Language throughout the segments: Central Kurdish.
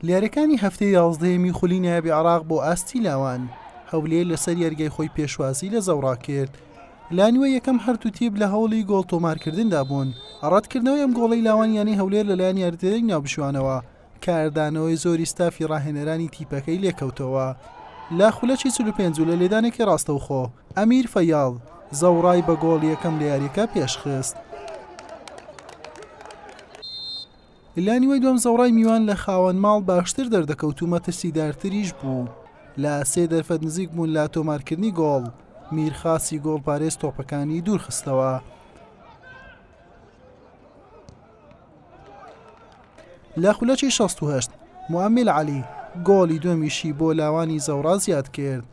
لە یارییەکانی هەفتەی یازدەیەمی خولی نایابی عێراق بۆ ئاستی لاوان، هەولێر لەسەر یاریگای خۆی پێشوازی لە زەوڕا کرد. لە نیوەی یەکەم هەردوو تیپ لە هەوڵی گۆڵ تۆمارکردندا بوون، ڕەتکردنەوەی ئەم گۆڵەی لاوانی یانەی هەولێر لەلایەن یاریدەدەری ناوبژیوانەوە کاردانەوەی زۆری ستافی ڕاهێنەرانی تیپەکەی لێکەوتەوە. لە خولەکی 45 و لە لێدانێکی ڕاستەوخۆ، ئەمیر فەیاڵ زەوڕای بە گۆڵ یەکەم لە یارییەکە پێشخست. لە نیوەی دووەم زەوڕای میوان لە خاوەن ماڵ باشتر دەردەکەوت و مەترسیدارتریش بوو. لە سێ دەرفەت نزیک بوون لە تۆمارکردنی گۆڵ، میرخاسی گۆڵپارێز تۆپەکانی دوورخستەوە. لە خولەکی 68 موئەمیل عەلی گۆڵی دووەمیشی بۆ لاوانی زەوڕا زیاد کرد.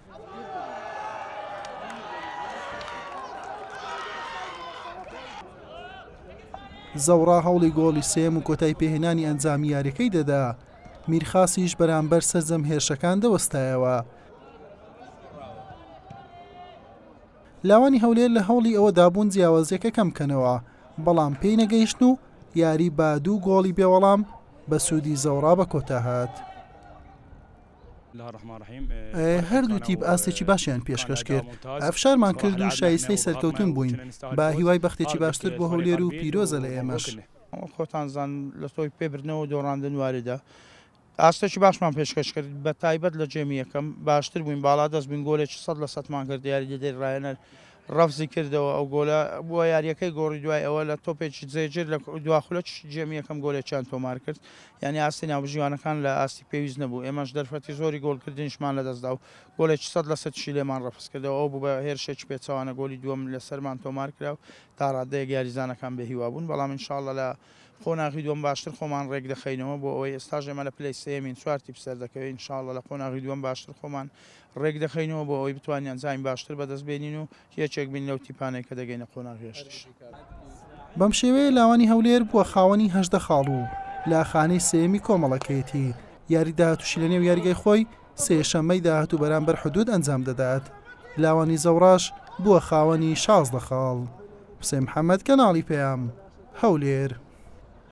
زەوڕا هەوڵی گۆڵی سێیەم و کۆتای پێهێنانی ئەنجامی یاریەکەی دەدا، میرخاسیش بەرامبەر سەرجەم هێرشەکان دەوەستایەوە. لاوانی هەولێر لە هەوڵی ئەوەدا بوون جیاوازیەکە کەم بکەنەوە، بەڵام پێی نەگەیشتن و یاری بە دوو گۆڵی بێوەڵام بە سوودی زەوڕا بە کۆتا هات. هەردوو تیپ ئاستێکی باشیان پێشکەش کرد، فشارمان کرد و شایستەی سەرکەوتن بووین، بە هیوای بەختێکی باشتر بۆ هەولێر و پیرۆزە لە ئێمەش. خۆتان زان لە تۆی پێ بردنەوە و دۆڕاندن واریدە ئاستێکی باشمان پێشکەش کرد بە تایبەت لە جێمی یەکەم باشتر بووین باڵا دەست بووین گۆلێکی سەد لە سەدمان کرد یاریدەدەری ڕاهێنەر ڕەفزی کردەوە ئەو گۆلە بووە یاریەکەی گۆڕی دوای ئەوە لە تۆپێکی جێگیر لە دوا خولەکی جێمی یەکەم گۆلێکیان تۆمار کرد یانی ئاستی ناوبژیوانەکان لە ئاستی پێویست نەبوو ئێمەش دەرفەتی زۆری گۆڵکردنیشمان لەدەستدا و گۆلێکی سەد لە سەدیشی لێمان ڕەفز کردەوە ئەو بوو بە هێرشێکی پێچەوانە گۆلی دووەم لەسەرمان تۆمار کرا و تا ڕادەیەک یاریزانەکان بێ هیوا بوون بەڵام ان شاء اللە لە قۆناغی دووەم باشتر خۆمان ڕێکدەخەینەوە بۆ ئەوەی ئێستاش ئێمە لە پلەی سێیەمین چوار تیپ سەردەکەوێت ان شاء اللە لە قۆناغی دووەم باشتر خۆمان ڕێکدەخەینەوە بۆ ئەوەی بتوانین ئەنجامی باشتر بەدەست بێنین و یەکێک بین لەو تیپانەی کە دەگەینە قۆناغی هەشتیش. بەم شێوەیە لاوانی هەولێر بووە خاوەنی 18 خاڵ و لە خانەی سێیەمی کۆمەڵەکەیەتی، یاری داهاتووشی لەنێو یاریگای خۆی سێشەممەی داهاتوو بەرامبەر حدود ئەنجام دەدات، لاوانی زەوڕاش بووە خاوەنی 16 خاڵ. حوسێن محەمەد، کەناڵی پەیام، هەولێر.